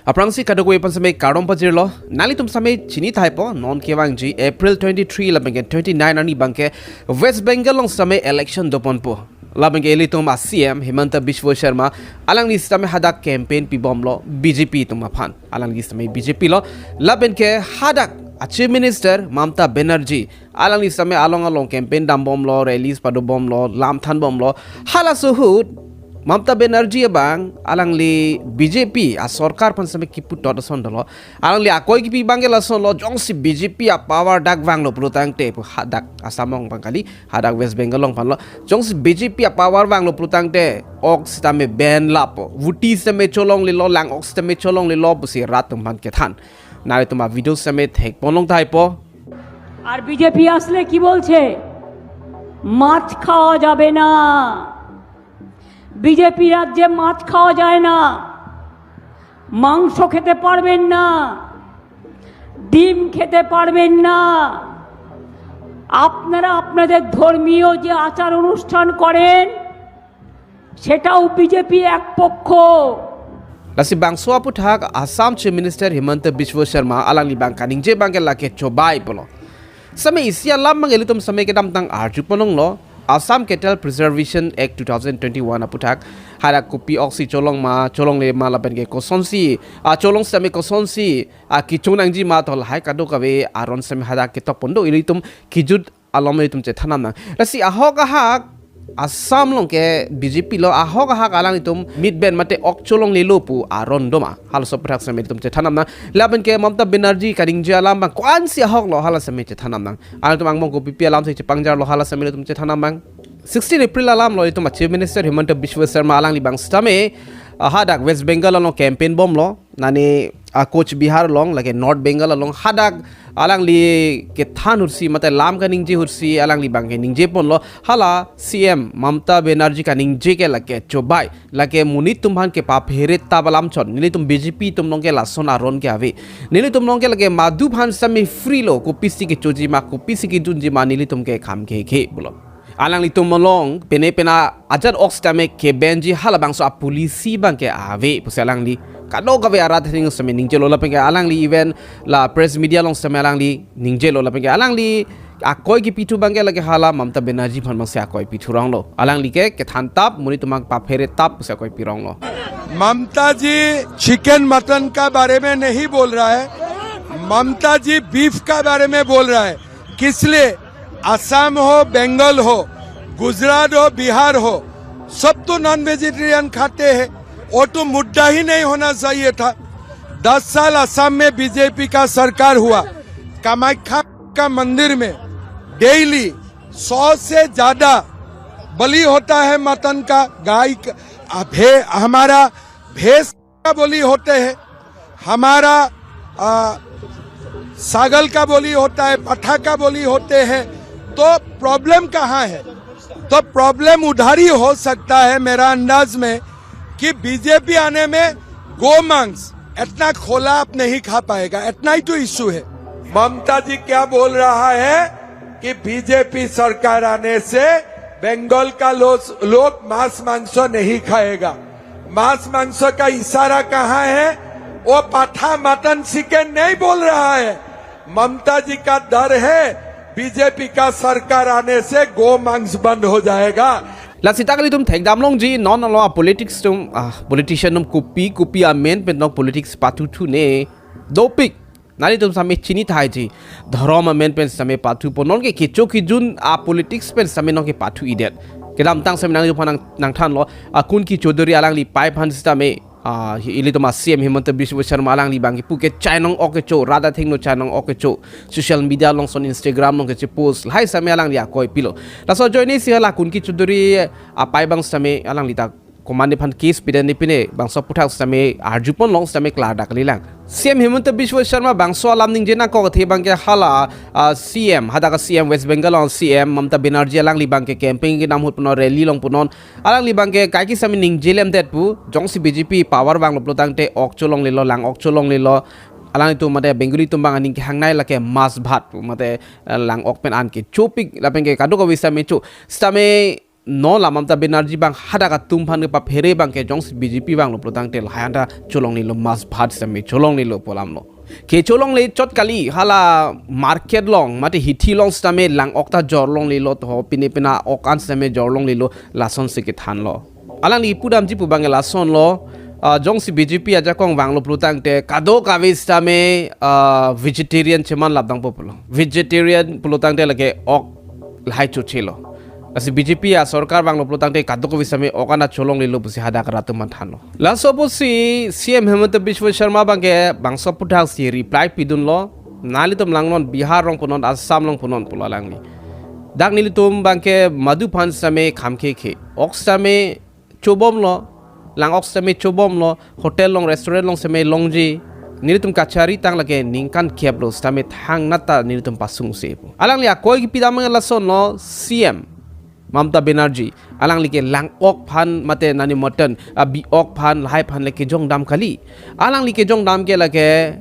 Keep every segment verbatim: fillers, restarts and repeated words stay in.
Aphrangsi kadokave aphan sitame kardom pajirlo. Nanglitum sitame chini thaipo, non kevangji April twenty-three lapen ke twenty-nine arni abangke West Bengal along sitame election doponpo. Lapen ke ilitum a C M Himanta Biswa Sharma, alangli sitame hadak campaign pibomlo B J P atum aphan. Alangli sitame B J P lo. Lapen ke hadak a Chief Minister Mamta Banerjee, alangli sitame along along campaign dambomlo, rallies padobomlo, lam thanbomlo. Halaso ahut Mamta Banerjee abang alangli B J P a sorkar aphan sitame kiputot ason dolo. Alangli akoi kipi abangke lasonlo, jongsi B J P a power dak vanglo pulo tangte pu hadak Assam along abang kali, hadak West Bengal along aphanlo. Jongsi B J P a power vanglo pulo tangte ok sitame ben lapo, vuti sitame cholonglelo, lang ok sitame cholonglelo pusi rat atum aphan kethan. Nanglitum a video sitame thekponlong thaipo. আর বিজেপি আসলে কি বলছে? মাছ খাওয়া যাবে না। বিজেপি রাজ্যে মাছ খাওয়া যায় না, মাংস খেতে পারবেন না, ডিম খেতে পারবেন না। আপনারা আপনাদের ধর্মীয় যে আচার অনুষ্ঠান করেন, সেটাও বিজেপি এক পক্ষ। Lasi bangso aputhak Assam Chief Minister Himanta Biswa Sharma alangli abang kaningje abangke lake chobai pulo. Sitame isi alam abang ilitum sitame kedamtang arjuponlonglo. Assam Cattle Preservation Act two thousand twenty-one aputhak hadak kopi oksi cholong ma, cholongle ma lapen ke kosonsi, a cholong sitame kosonsi a kichonangji ma, to lahai kadokave aron sitame hadak ketokpon do, ilitum kijut alom ilitum chethan nang. Lasi ahok ahak Assam along ke B J P lo, ahok ahak alanglitum mit ben mate ok cholonglelo pu aron doma. Halaso aputhak sitame ilitum chethan nang. Lapen ke Mamta Banerjee kaningje alam abang ko-ansi ahoklo, hala sitame chethan nang. Alangtum angbong kopipi alamsi chepangjarlo, hala sitame ilitum chethan nang. Sixteen April alamlo itum a Chief Minister Himanta Biswa Sharma alangli abang sitame, ah, hadak West Bengal along campaign bomlo. Nani a Cooch Behar along, lake North Bengal along, hadak alangli kethan ahutsi mate lam kaningje ahutsi alangli abangke ningjeponlo, hala C M Mamta Banerjee kaningje ke lake chobai, lake monit atum aphan kepaphere tap alam chot, nelitum B J P atum along ke lason aron ke ave. Nelitum along ke lake madu aphan sitame free lo, kopisi kechoji ma, kopisi kedunji ma, nelitum ke kham ke ke pulo. Alanglitum along pine pina ajat ok sitame kebenji halabangso a policy abangke ave pusi alangli kadokave arat aning sitame ningjelo, lapen ke alangli even la press media along sitame alangli ningjelo, lapen ke alangli akoi kipi thu abangke lake hala Mamta Banerjee aphan abangsi akoi pi thuronglo. Alangli ke kethan tap, monit atum aphan paphere tap pusi akoi pironglo. Mamata ji chicken mutton का बारे में नहीं बोल रहा है, ममता जी बीफ का बारे में बोल रहा है। किस लिए? असम हो, बंगाल हो, गुजरात हो, बिहार हो, सब तो नॉन वेजिटेरियन खाते हैं। वो तो मुद्दा ही नहीं होना चाहिए था। दस साल असम में बीजेपी का सरकार हुआ, कामाख्या का मंदिर में डेली सौ से ज्यादा बलि होता है मटन का, गाय का, आ, भे-, हमारा भैंस का बलि होते हैं, हमारा, आ, सागल का बलि होता है, पठा का बलि होते हैं, तो प्रॉब्लम कहाँ है? तो प्रॉब्लम उधर ही हो सकता है मेरा अंदाज में कि बीजेपी आने में गो मांस इतना खोला आप नहीं खा पाएगा, इतना ही तो इशू है। ममता जी क्या बोल रहा है कि बीजेपी सरकार आने से बंगाल का लो-, लोग मांस मांस नहीं खाएगा। मांस मांस का इशारा कहाँ है? वो पाठा मटन चिकन नहीं बोल रहा है। ममता जी का डर है, बीजेपी का सरकार आने से गो मांस बंद हो जाएगा। Lasi ta kalitum thekdamlongji, non along a politics atum, ah, politician atum kopi kopi amen pen non politics pathu thu ne dopik. Nanglitum sitame chini thaiji, dhorom amen pen sitame pathupo, non ke kecho kejun a politics pen sitame non ke pathu idet. Kedamtang sitame nanglitum aphan nang, nangthanlo, a Kunki Chowdhury alangli pai aphan sitame, ah, hi-, ilitum a C M Himanta Biswa Sharma alangli abang kipu ke chainong ok kecho, rat athengno chainong ok kecho, social media along son, Instagram along keche post, lahai sitame alangli akoi pilo. Laso ajoine si hala Kunki Chowdhury apai abang sitame alangli ta komatne aphan case piden ne pine, bangso aputhak sitame arjuponlong sitame klardak kalilang. C M Himanta Biswa Sharma bangso alam ningje nangkok athe abangke hala, ah, C M, hadak a C M West Bengal along C M Mamta Banerjee alangli abangke campaign kedam ahut punon, rally longpunon, alangli abangke kaike sitame ningje lemdet pu, jongsi B J P power vanglo pulo tangte ok cholonglelo, lang ok cholonglelo, alanglitum mate Bengali atum abang aning kehangnei lake mas bhat pu, mate, eh, lang ok pen an kechopik, lapen ke kadokave sitame cho, sitame non la Mamta Banerjee abang hadak atum aphan kepaphere abangke jongsi B J P vanglo pulotangte lahai anta cholonglelo, mass bhat sitame cholonglelo pu alamlo. Kecholongle chot kali, hala market along mate hithi along sitame lang-ok ta jorlonglelo, to pine pine ok an sitame jorlonglelo, lasonsi kethanlo. Alangli pudamji pu abangke lasonlo, ah, jongsi B J P ajakong vanglo pulotangte kadokave sitame, ah, vegetarian cheman lapdampo pulo. Vegetarian pulotangte lake ok lahai chochelo. Lasi B J P asorkar vanglo pulotangte kadokave sitame ok an ta cholonglelo pusi hadak rat atum aphan thanlo. Laso pusi C M Himanta Biswa Sarma abangke bangso aputhaksi reply pidunlo. Nanglitum langnon, Bihar along punon, Assam along punon pulo alangli. Dak nelitum abangke madu aphan sitame kham khekhe. Ok sitame chobomlo, lang-ok sitame chobomlo, hotel along, restaurant along sitame longji. Nelitum kachari tang lake ningkan kep lo sitame thangnat ta nelitum pasungse pu. Alangli akoi kepidam abang lasonlo, C M Mamta Banerjee. Alangli ke lang-ok aphan mate nani mutton, ah, bi-ok aphan, lahai aphan le kejongdam kali. Alangli kejongdam ke lake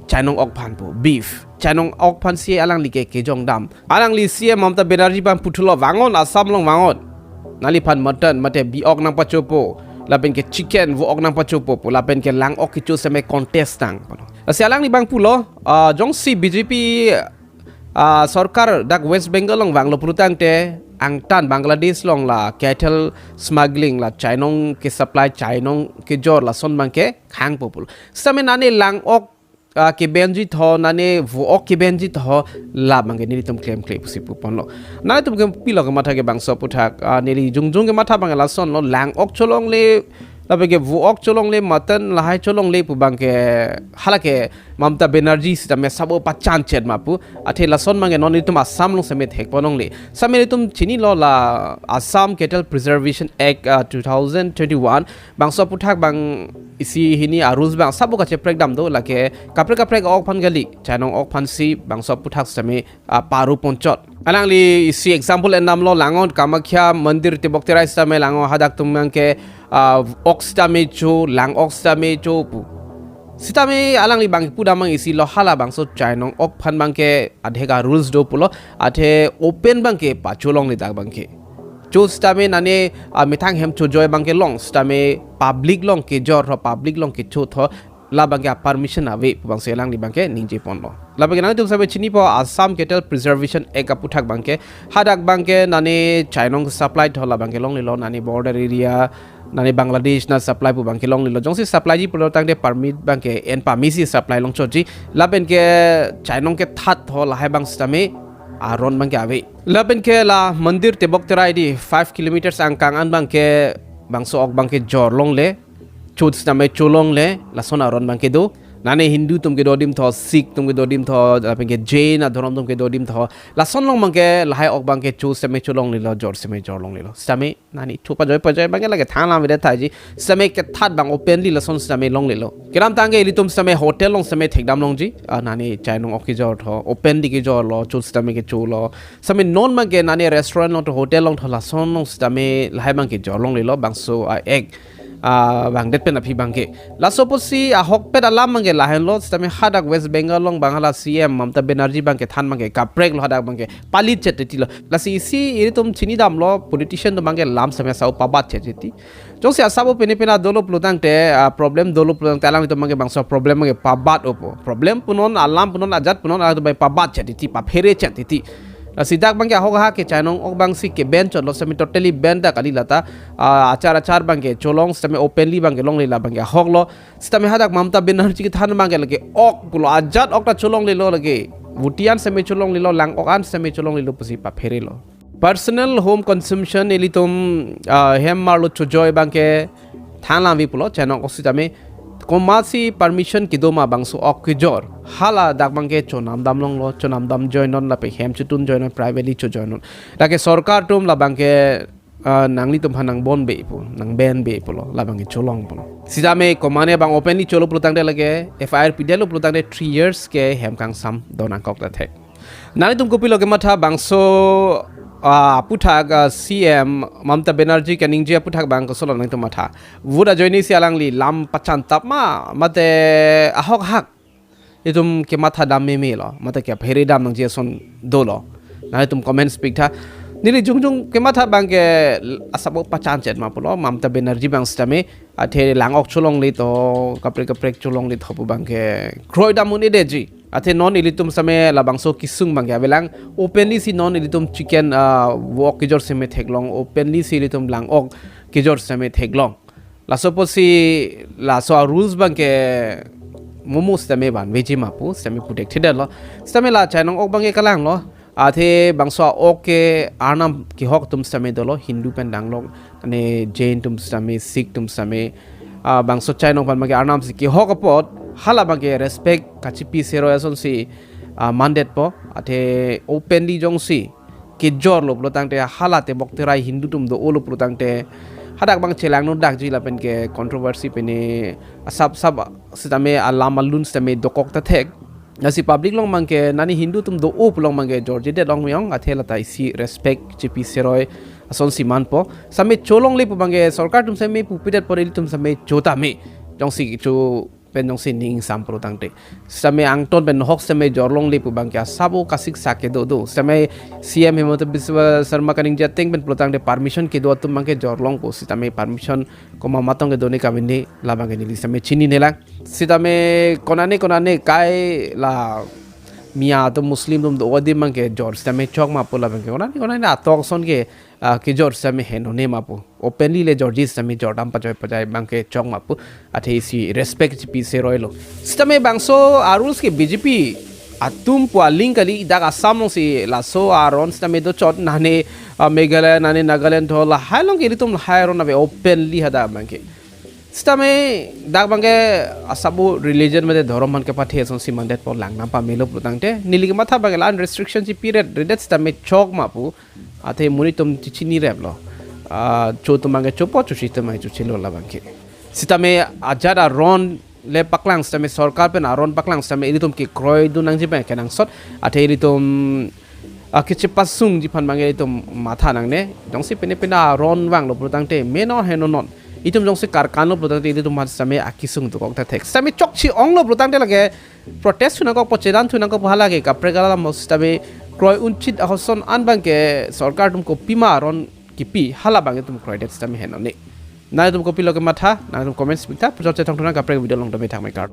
chainong-ok aphan pu, beef. Chainong-ok aphansi alangli ke kejongdam. Alangli C M Mamta Banerjee abang puthulo, vangon, Assam along vangon. Nangliphan mutton mate bi-ok nangpachopo, lapen ke chicken, vo-ok nangpachopo pu, lapen ke lang-ok kecho sitame contest tang. Lasi alangli abang pulo, ah, jongsi B J P, ah, sorkar dak West Bengal along vanglo pulotangte angtan Bangladesh along la cattle smuggling, la chainong kesupply, chainong kejor, lason abangke khangpo pulo. Sitame nani lang-ok, ah, kebenji tho, nani vo-ok kebenji tho, la abangke nelitum klemkle pusi puponlo. Nanglitum ke pilo kematha ke bangso aputhak, ah, neli jongjong kematha abang lasonlo, lang-ok cholongle, lapen ke vo-ok cholongle, mutton lahai cholongle pu abangke, halake Mamta Banerjee sitame sabo pachan chet ma pu. Athe lason abangke non nelitum Assam along sitame thekponlongle. Sitame nelitum chinilo, la Assam Cattle Preservation Act, ah, two thousand twenty-one, bangso aputhak abang isi hini a-rules abang sabo kacheprek dam do, lake kaprek kaprek ok aphan kali, chainong-ok aphansi bangso aputhak sitame, ah, paru ponchot. Alangli isi example endamlo, langon Kamakhya Mandir Tebok Terai sitame langon hadak atum abangke, ah, ok sitame cho, lang-ok sitame cho pu. Sitame alangli abang pudam abang isilo, hala bangso chainong-ok aphan abangke adhek a-rules do pulo, athe open abangke pacholongle dak abangke. Cho sitame nani, ah, methang hem chojoi abangke long sitame public along kejor tho, public along kecho tho, la abangke a-permission ave pu abangsi alangli abangke ningjeponlo. La abangke nangtum sitame chinipo, Assam Cattle Preservation Act aputhak abangke, hadak abangke nani chainong supply tho la abangke longlelo, nani border area, nani Bangladesh nat supply pu abangke longlelo. Jongsi supplyji pulotangte permit abangke en pamesi supply longchotji. Lapen ke chainong kethat tho lahai abang sitame aron abangke ave. Lapen ke la Mandir Tebok Terai di five kilometers angkang an abangke bangso ok abangke jorlongle, cho sitame cholongle, lason aron abangke do. Nani Hindu atum kedo adim tho, Sikh atum kedo adim tho, lapen ke Jain adhorom atum kedo adim tho, lason along abangke lahai ok abangke cho sitame cholonglelo, jor sitame jorlonglelo. Sitame nani cho pajoi pajoi abangke lake thang alam avedet thaiji. Sitame kethat abang openly lason sitame longlelo. Kedamtang ke ilitum sitame hotel along sitame thekdam longji. Ah, nani chainong-ok kejor tho, openly kejorlo, cho sitame kecholo. Sitame non abangke nani restaurant along tho, hotel along tho, lason along sitame lahai abangke jorlonglelo, bangso a-act, ah, vangdet pen aphi abangke. Laso pusi ahokpet alam abangke lahenlo, sitame hadak West Bengal along abang hala C M Mamta Banerjee abangke than abangke kapreklo, hadak abangke palit chet titilo. Lasi isi ilitum chinidamlo, politician atum abangke lam sitame asau pabat chet titi. Jongsi asabo pine pine dolo pulotangte, ah, problem dolo pulotangte alanglitum abangke bangso problem abangke pabat opo. Problem punon, alam punon, ajat punon, alangtum abangke pabat chet titi, paphere chet titi. Lasi dak abangke ahok ahak ke chainong-ok abangsi keban chotlo, sitame totally ban ta kali lata, ah, achar achar abangke cholong, sitame openly abangke longle, la abangke ahoklo. Sitame hadak Mamta Banerjee kethan abangke lake ok pulo, ajat ok ta cholonglelo lake. Vuti an sitame cholonglelo, lang-ok an sitame cholonglelo pusi papherelo. Personal home consumption, ilitum, ah, hem marlo chojoi abangke thang alam ave pulo, chainong-ok sitame komatsi permission kedo ma bangso ok kejor. Hala dak abangke chonam damlonglo, chonam damjoinon, lapen hem chotun joinon, privately chojoinon. Lake sorkar atum la abangke, ah, nanglitum aphan nangbonbe pu, nangbanbe pulo, la abangke cholong pulo. Sitame komane abang openly cholo pulotangte lake F I R pidetlo pulotangte three years ke hem kangsam do nangkok ta thek. Nanglitum kopilo kematha bangso, ah, aputhak, ah, C M Mamta Banerjee kaningje aputhak abang kosonlo nangtum matha? Vote ajoinesi alangli lam pachantap ma, mate ahok ahak itum kematha dam memelo, mate kephere dam nangji ason dolo? Nanglitum comments pitha. Neli jongjong kematha abangke asap o pachan chet ma pulo, Mamta Banerjee abang sitame, athe lang-ok cholongle to, kaprek kaprek cholongle to pu abangke kroi dam un-edetji. Athe non ilitum sitame labangso kesung abangke avelang, openly si non ilitum chicken, ah, wok kejor sitame theklong, openly si ilitum lang-ok kejor sitame theklong. Laso apotsi laso a rules abangke momo sitame vanveji ma pu sitame puthekthedetlo. Sitame la chainong-ok abangke kalanglo. Athe bangso a-ok ke arnam kehok atum sitame dolo, Hindu pen danglok, ane Jain atum sitame, Sikh atum sitame. Ah, bangso chainong aphan abangke arnam si kehok apot, hala abangke respect kachipi seroi asonsi, ah, mandetpo. Athe openly jongsi kejorlo pulo tangte, hala tebok terai Hindu atum do-olo pulo tangte, hadak abang chelang nodakji lapen ke controversy pine asap sap sitame alam alun sitame dokok ta thek. Lasi public along abangke nani Hindu atum do-o pu along abangke jorjedet long me-ong, athe lata isi respect chipi seroi asonsi manpo. Sitame cholongle pu abangke sorkar atum sitame pupidetpo, ilitum sitame cho tame. Jongsi cho pen jongsi ning sam pulo tangte. Sitame angton pen nohok sitame jorlongle pu abangke asap o kasiksak kedo do. Sitame C M Himanta Biswa Sarma kaningje ateng pen pulo tangte permission kedo atum abangke jorlongpo. Sitame permission komat matong kedo ne kavine, la abangke neli sitame chinine lang. Sitame konane konane kai la Miya atum, Muslim atum do-o adim abangke jor sitame chok ma pu la abangke konane konane atok ason ke, ah, kejor sitame henone ma pu. Openly le jorji sitame jordam pajoi pajoi abangke chok ma pu. Athe isi respect chipi seroilo. Sitame bangso a rules ke B J P atum pu aling kali, dak Assam alongsi laso aron sitame dochot, nane, ah, Meghalaya, nane Nagaland tho, lahai along ke ilitum lahai aron ave openly hadak abangke. Sitame dak abangke asap o religion mate dhorom aphan kepathe asonsi mandetpo, langnang pamelo pulo tangte, neli kematha abangke la-an restriction chipiret redet sitame chok ma pu. Athe monit atum chichinireplo. Ah, cho atum abangke chopo, chosi atum abangke chochelo la abangke. Sitame ajat aron le paklang sitame, sorkar pen aron paklang sitame ilitum kekroidun nangji abang kenangsot. Athe ilitum, ah, kechepasungji aphan abangke ilitum matha nangne. Jongsi pine pine aron vanglo pulo tangte, meno heno non, itum jongsi karkanlo pulo tangte ilitum aphan sitame akesung dokok ta thek. Sitame chokche-onglo pulo tangte lake protest thu nangkokpo, chedan thu nangkokpo, hala ke kaprek alam mo. Sitame kroi unchit ahoson an abangke sorkar atum kopima aron kipi, hala abang itum kroidet sitame henone. Nangtum kopilo kematha, nangtum comments pik tha, puchot chetong thu nang kaprek video along tame thakme kardom.